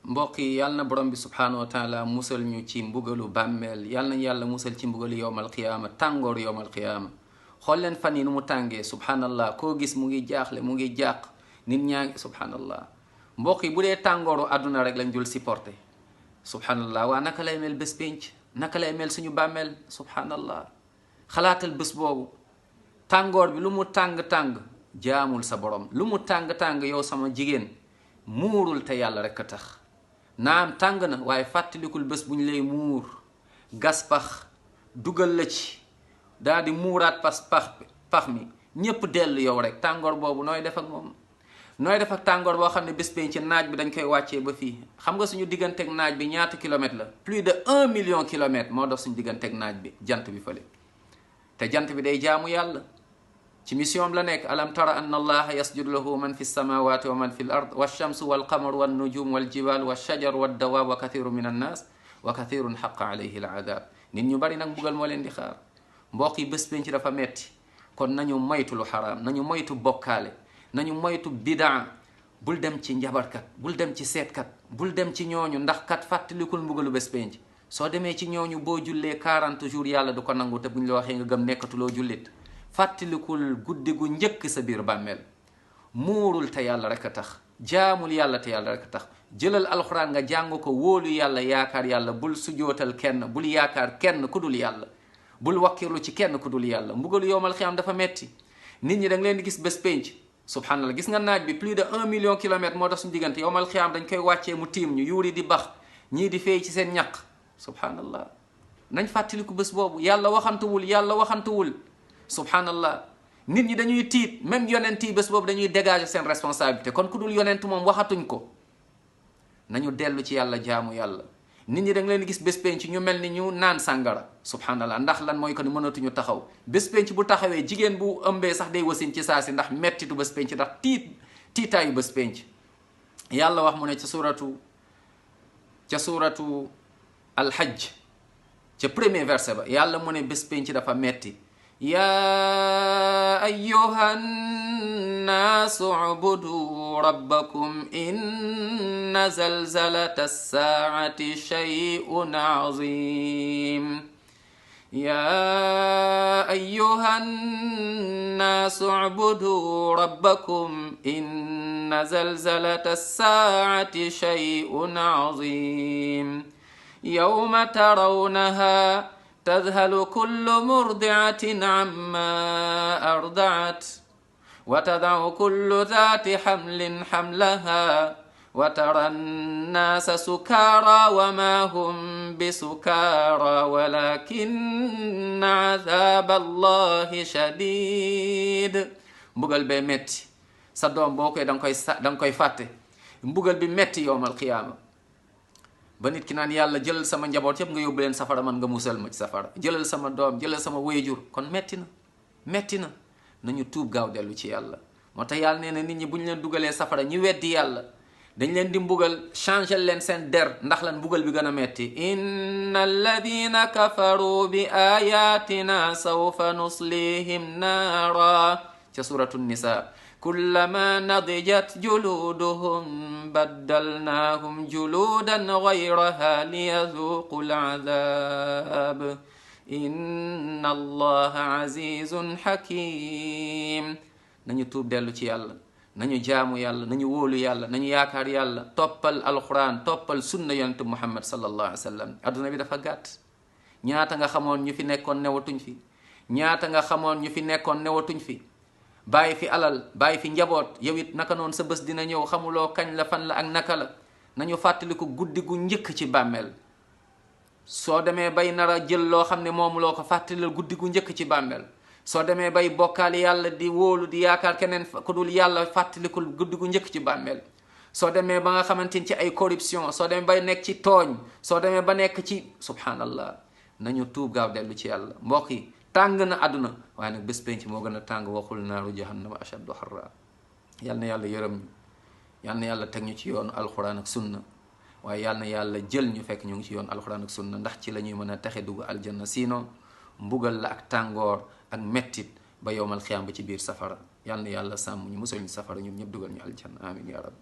mbokk yi yàlla na borom bi subhanahu wa taala musal ñu ci mbugalu bàmmeel yàlla nañu yàlla musal ci mbugalu yowmal qiyaama tàngoor yowmal qiyaama xool leen fan yi nu mu tàngee subhanallah koo gis mu ngi jaaxle mu ngi jàq nit ñaa ngi subhanallah mbokk yi bu dee tàngooru àdduna rek lañ dul supporté subhanallah waa naka lay mel bés pénc naka lay mel suñu bàmmeel subhanallah xalaatal bés boobu tàngoor bi lu mu tàng-tàng jaamul sa borom lu mu tàng-tàng yow sama jigéen muurul te yàlla rek a tax naam tàng na waaye fàttalikul bés bu ñu lay muur gas pax dugal la ci daal di muuraat pax mi ñépp dellu yow rek tàngoor boobu nooy def ak moom nooy def ak tàngoor boo xam ne bés pénc naaj bi dañ koy wàccee ba fii xam nga suñu digganteeg naaj bi ñaata kilomètre la plus de 1 million kilomètres moo dox suñu digganteeg naaj bi jant bi fële te jant bi day jaamu yàlla ci mission am la nekk alam tara anna allaha yasjudu lahu man fi samawati wa man fi l ard walchamsu walqamaru wannujum waljibal walshajar waddawab wa kathiru min annas wa kathirun xaqa alayhi al adab nit ñu bari nag mbugal moo leen di xaar mbokk yi bés pénc dafa metti kon nañu moytu lu xaraam nañu moytu bokkaale nañu moytu bidaa bul dem ci njabarkat bul dem ci seetkat bul dem ci ñooñu ndax kat fàttalikul mbugalu bés pénc soo demee ci ñooñu boo jullee 40 jours yàlla du ko nangu te buñ la waxee nga gëm nekkatuloo jullit fàttalikul guddi gu njëkk sa biir bàmmeel muurul te yàlla rek a tax jaamul yàlla te yàlla rek a tax jëlal alxuraan nga jàng ko wóolu yàlla yaakaar yàlla bul sujootal kenn bul yaakaar kenn ku dul yàlla bul wakkirlu ci kenn ku dul yàlla mbugalu yowmal xiyaam dafa metti nit ñi da nga leen di gis bés pénc subhanallah gis nga naaj bi plus de 1 million kilomètres moo tax suñu diggante yowmal xiyaam dañ koy wàccee mu tiim ñu yuuri di bax ñii di feey ci seen ñaq subhanallah nañ fàttaliku bés boobu yàlla waxantuwul subhanallah nit ñi dañuy tiit même yonent yi bés boobu dañuy dégager seen responsabilité kon ku dul yonent moom waxatuñ ko nañu dellu ci yàlla jaamu yàlla nit ñi da nga leen gis bés penc ñu mel ni ñu naan sàngara subhanallah ndax lan mooy ko ni mënatuñu taxaw bés penc bu taxawee jigéen bu ëmbee sax day wasin ci saa si ndax mettitu bés penc ndax tiitaayu bés penc yàlla wax mu ne ca suuratu alhajj ca premier verset ba yàlla mu ne bés penc dafa metti يا أيها الناس اعبدوا ربكم إن زلزلة الساعة شيء عظيم يا أيها الناس اعبدوا ربكم إن زلزلة الساعة شيء عظيم يوم ترونها تذهل كل مرضعة عما أرضعت وتضع كل ذات حمل حملها وترى الناس سكارى وما هم بسكارى ولكن عذاب الله شديد mbugal bee metti sa doom boo koy danga koy fàtte mbugal bi metti yowmal qiyaama ba nit ki naan yàlla jëlal sama njaboot yëpp nga yóbbu leen safara man nga musal ma ci safara jëlal sama doom jëlal sama wéyjur kon metti na nañu tuub gaaw dellu ci yàlla moo tax yàlla nee na nit ñi bu ñu leen dugalee safara ñi weddi yàlla dañ leen di mbugal changer leen seen der ndax lan mbugal bi gën a metti inna alladina kafaru bi ayatina sawfa nuslihim naara ca suratu nisa كلما نضجت جلودهم بدلناهم جلودا غيرها ليذوقوا العذاب إن الله عزيز حكيم nañu tuub dellu ci yàlla nañu jaamu yàlla nañu wóolu yàlla nañu yaakaar yàlla toppal alquran toppal sunna yonent muhammad sallallahu alayhi wa sallam adduna bi dafa gàtt ñaata nga xamoon ñu fi nekkoon newatuñ fi ñaata nga xamoon ñu fi nekkoon newatuñ fi bàyyi fi alal bàyyi fi njaboot yow it naka noonu sa bés dina ñëw xamuloo kañ la fan la ak naka la nañu fàttaliku guddi gu njëkk ci bàmmeel soo demee bay nar a jël loo xam ne moomuloo ko fàttalil guddi gu njëkk ci bàmmeel soo demee bay bokkaal yàlla di wóolu di yaakaar keneen ku dul yàlla fàttalikul guddi gu njëkk ci bàmmeel soo demee ba nga xamante ni ci ay corruption soo demee bay nekk ci tooñ soo demee ba nekk ci subhanallah nañu tuub gaaw dellu ci yàlla mbokk yi tàng na àdduna waaye nag bés penc moo gën a tàng waxul naaru jahannama ashaddu harra yal na yàlla yërëm ñu yal na yàlla teg ñu ci yoonu alquran ak sunna waaye yal na yàlla jël ñu fekk ñu ngi ci yoonu alquran ak sunna ndax ci la ñuy mën a taxe dugg aljanna sinon mbugal la ak tàngoor ak mettit ba yowmal xiyaam ba ci biir safara yal na yàlla sàmm ñu musal ñu safara ñun ñëpp dugal ñu aljanna amin ya rabbi